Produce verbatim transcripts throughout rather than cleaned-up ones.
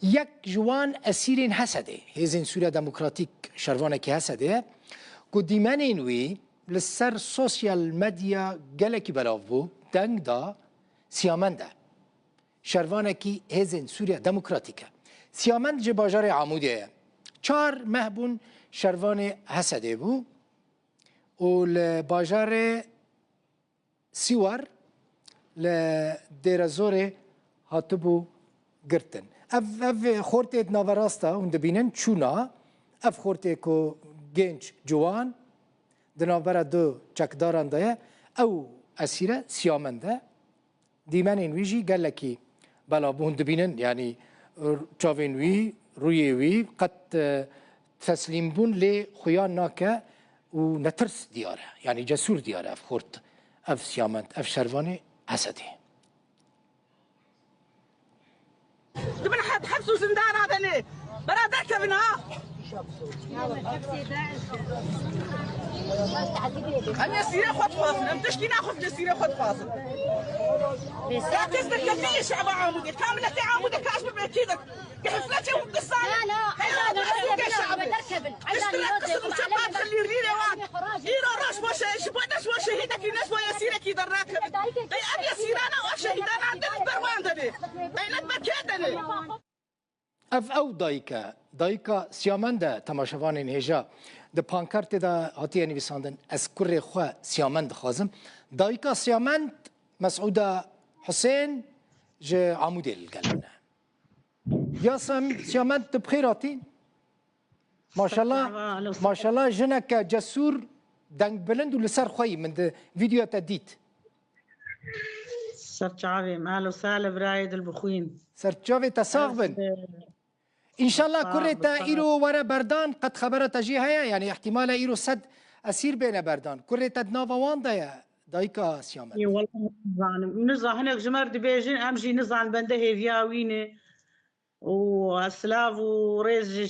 Yek ji wan esîrên Hesedê, Hêzên Sûriya Demokratîk, şervanekî Hesedê ye, ku dîmenên wî li ser sosyal medya gelekî belav bû, deng da Siyamend e. Şervanekî Hêzên Sûriya Demokratîk e. Siyamend ji bajarê Amûdê ye. Çar meh bûn şervanê Hesedê bû û li bajarê Sîwar li Dêrezorê hatibû girtin. Ev, ev xortê di naverasta hûn dibînin çûna, ev xortê ku genç, ciwan di navbera du çekdaran de ye, ew esîre Siyamend e. Dîmenên wî jî gelekî belav bûn dibînin, yanî çavên wî, rûyê wî qet, e, teslîmbûn lê xuya nake û netirs diyar e. Yanî cesûr diyar e ev xort, ev Siyamend, ev şervanê Hesedê. Di bin he-, hepsû zindana de ne. Bera derkevin ha. Em yê sîrê xwe dixwazin. Em tiştî naxwazin, yê sîrê xwe dixwazin. Ya kes derkevî yê şe'ba Amûdê. Kamilete Amûdê kaç bir bekî de. Gihifletê hûn disan. Heyla derkevin. Derkevin. Tiştine qism çepat xilî rîrê wan. Îro roj bo şe-, ji bo ne ji bo şehîdekî, ne ji bo yesîrekî dernakevin. Ey em yesîrana û şehîdana din ber wan de ne. Ey ne ber kê de ne. Ev ew dayik e. Dayika Siyamend e, temaşevanên hêja. Di pankartê de hatiye nivîsandin, "Ez kurê xwe Siyamend dixwazim." Dayika Siyamend, Mesûda Husên ji Amûdê li gel min e. Ya Sam-, Siyamend, tu bi xêr hatî? Maşallah, maşallah jineke cesûr, dengbilind û li ser xwe yî. Min di vîdyoya te dît. Ser çavê me, ehlo sehlo birayê dilbixwîn. Ser çavê te sax bin. Înşallah kurê te îro were berdan, qet xebera te jî heye? Yanî îhtimal e îro sed esîr bêne berdan. Kurê te di nava wan de ye, dayika Siyamet? Ê, wele nizanim. Niza hinek ji me re dibêjin, em jî nizan bende hêviya wî ne. Û ez silav û rêz ji,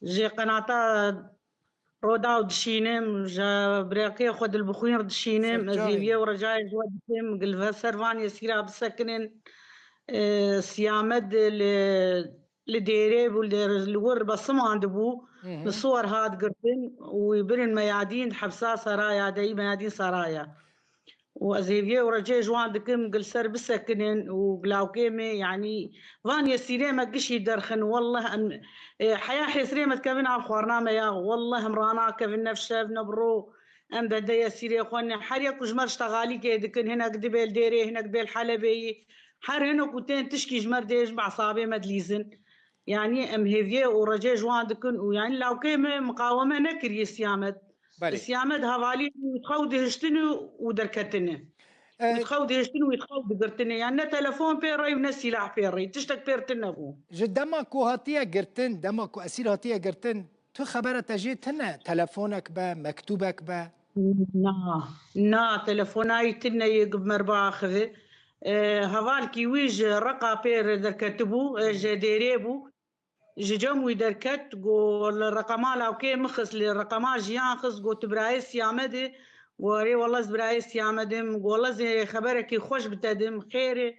ji qenata Rodaw dişînim, ji birêkê xwe dilbixwîn re dişînim. Ez hêviyê û recayê ji we dikim, gilve ser van yesîra bisekinin. E, Siyamed li, li dêrê bû, li dêr, li wir besiman dibû. Li Siwar hat girtin û wî birin meyadîn di hepsa Seraya de, yî meyadîn Seraya. Û ez hêviyê û recê ji wan dikim, gil ser bisekinin û gilawkê me, yanî van yesîrê me gişî derxin. Wallah em, e, heya hêsirê me dikevin av xwarina me ya. Wallah em ranakevin ne bi şev ne bi ro. Em bende yesîrê xwe ne. Her yek ku ji me re ştexalîkê dikin, hinek dibê li dêrê, hinek bê li Helebê yî. Her hinek ku tên tişkî ji me re dê, ji esabê me dilîzin. Yanî em hêviyê û recê ji wan dikin û yanî lawkê me miqaweme nekiriye Siyamet. Belê. Siyamet hevalî wî xew dihiştin û, û derketine. E, wî xew dihiştin û wî xew digirtine. Yanî ne telefon pê re û ne sîlah pê re. Tiştek pê re tune bû. Ji dema ku hatiye girtin, dema ku esîr hatiye girtin, tu xebera te jê tune? Telefonek be, mektûbek be? Na, na, telefonayî tune yê ku bi me re biaxive. E, hevalkî wî ji Reqa pê re derketibû, e, ji dêrê bû. Ji cem wî derket, got, li reqema lawkê min xist, li reqema jiyan xist, got, "Tu birayê Siyamed î?" Got, "Erê, wele ez birayê Siyamed im." Got, "Wele ez ê xeberekî xweş bi te dim, xêr e?"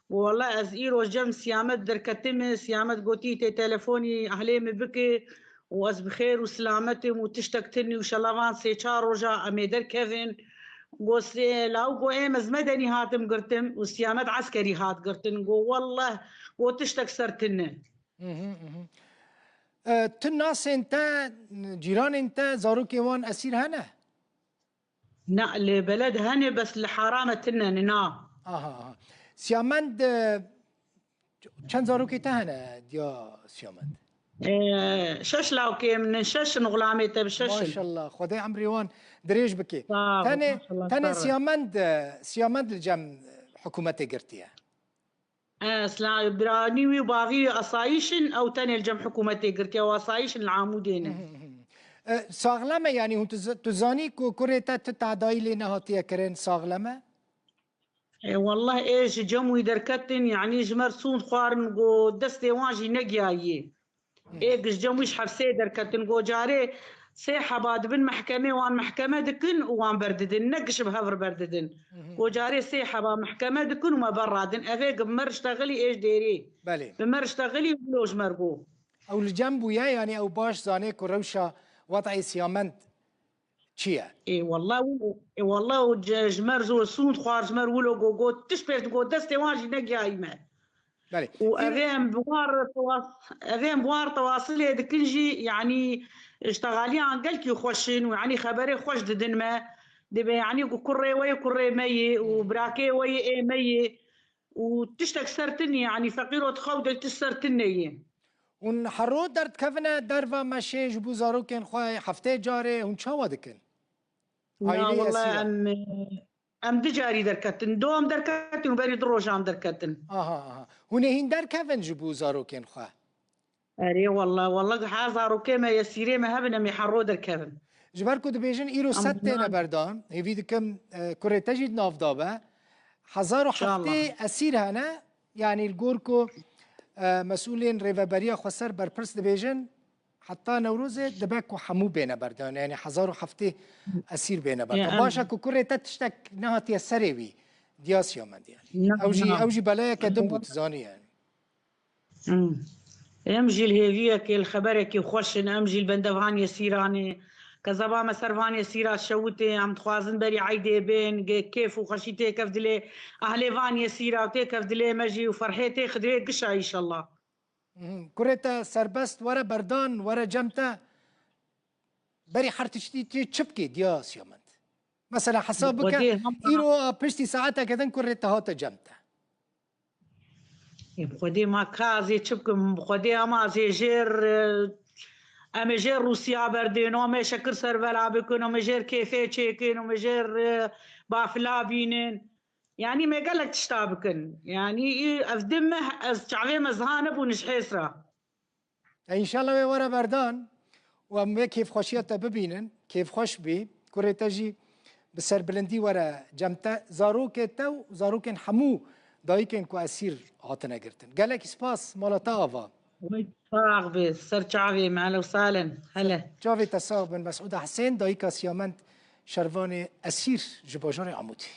Got, "Wele ez îro cem Siyamed derketime." Siyamed gotî, "Tê telefonî ehlê min bike û ez bi xêr û silamet im û tiştek tune û şela van sê çar roja em ê derkevin." Got, "Sê law?" Got, "Êm ez medenî hatim girtin û Siyamed eskerî hat girtin." Got, "Wele," got, "tiştek ser tune." Mhm, mhm. E, tu nasên te, cîranên te, zarokên wan esîr hene? Na, li beled hene, bes li hara me tune ne, na. Aha, aha. Siyamend, e, çend zarokê te hene, diya Siyamend? E, şeş lawkê min in, şeş in xulamê te bi şeş in. Maşallah, Xwedê emrê wan dirêj bike. Sağ ol, tenê, maşallah, tenê sağ ol. Siyamend, e, Siyamend li cem hikûmetê girtiye. E, sila-, biranî wî û bavî wî asayîş in, ew tenê li cem hikûmetê girtiye û asayîş in li Amûdê ne. E, saxlem e, yanî hûn tu z-, tu zanî ku kurê te tu tedayî lê nehatiye kirin, saxlem e? E, wallah ê ji cem wî derketin, yanî ji me re sûnd xwarin, got destê wan jî negiyayî. Ê giş cem wî ji hefsê derketin, got carê sê heba dibin mehkemê, wan mehkeme dikin û wan berdidin. Ne giş bi hev re berdidin. Hı hı. Ku carê sê heba mehkeme dikin û me berradin. Ev ê bi me re ştexilî êş dêrî. Belê. Bi me re ştexilî û wilo ji me re got. Ew li cem bûye, yanî ew baş zanê ku rewşa wad'ê Siyamend çi ye? Ê, walla û, ê, walla û ce-, ji me re zor sûnd xwar, ji me re wilo got, got, tişt pêş digot, destê wan jî negihayî me. Belê. Û Fîr- evê em bi wan re tewas-, evê em bi wan re tewasilê dikin jî, yanî, ştexaliyan gelkî xweş in û, yanî, xeberê xweş didin me. Dibê, yanî, ku kurê we yê kurê me yê û Hmm. birakê we yê ê me yê û tiştek ser tune, yanî, feqîro dixew de tişt ser tune yê. Hûn hero derdikevine derva meşê ji bo zarokên xwe heftê carê, hûn çawa dikin? Na, Aîleyê wela esîran. em, em du carî derketin. Do em derketin û berî du rojan derketin. Aha, aha. Hûn ê hîn derkevin ji bo zarokên xwe? Erê, wela, wela, ha zarokê me, yesîrê me hebin, em ê hero derkevin. Ji ber ku dibêjin îro Em sed têne berdan, hêvî dikim, e, kurê te jî di nav de be. Hezar û heftê esîr hene, yanî li gor ku, e, mesûlên Rêveberiya Xweser berpirs dibêjin, heta Newrozê dibe ku hemû bêne berdan, yanî hezar û heftê esîr bêne berdan. Em Baş e ku kurê te tiştek nehatiye serê wî, Diya Siyamend, yanî. Na, Ew jî, na. ew jî belayeke din bû, tu zanî, yanî. Hmm. Em jî li hêviyekê, li xeberekî xweş in, em jî li benda van yesîranê. Kezeba me ser van yesîra şewitê, em dixwazin berî eydê bên, ge-, kêf û xweşî têkev dilê ahlê van yesîra û têkev dilê me jî û ferhê têxidê gişa înşallah. Mhm. Kurê te serbest were berdan, were cem te, berî her tiştî tê çi bikê, Diya Siyamend? Mesela hesab bike, Xwedê hema îro a piştî saeteke din kurê te hate cem te. Ê, bi Xwedê ma ka ez ê çi bikim? Bi Xwedê ama ez ê jêr, e, em ê jêr Rûsya berdin, em ê şekir serbela bikin, em ê jêr kêfê çêkin, em ê jêr, e, bafila bînin. Yanî me gelek tişta bikin. Yanî, î, ev di meh ez çavê me ziha nebûn ji hês re. E, înşallah wê were berdan û em wê kêfxweşiya te bibînin. Kêfxweş bî. Kurê te jî bi serbilindî were cem te. Zarokê te û zarokên hemû dayikên ku esîr hatine girtin. Gelekî spas, mala te ava. Wê sax be, ser çavê me, hele û salen. Hele. Çavê te sax bin. Mesûda Hisên, dayika Siyamend Şervanê esîr ji bajarê Amûdê.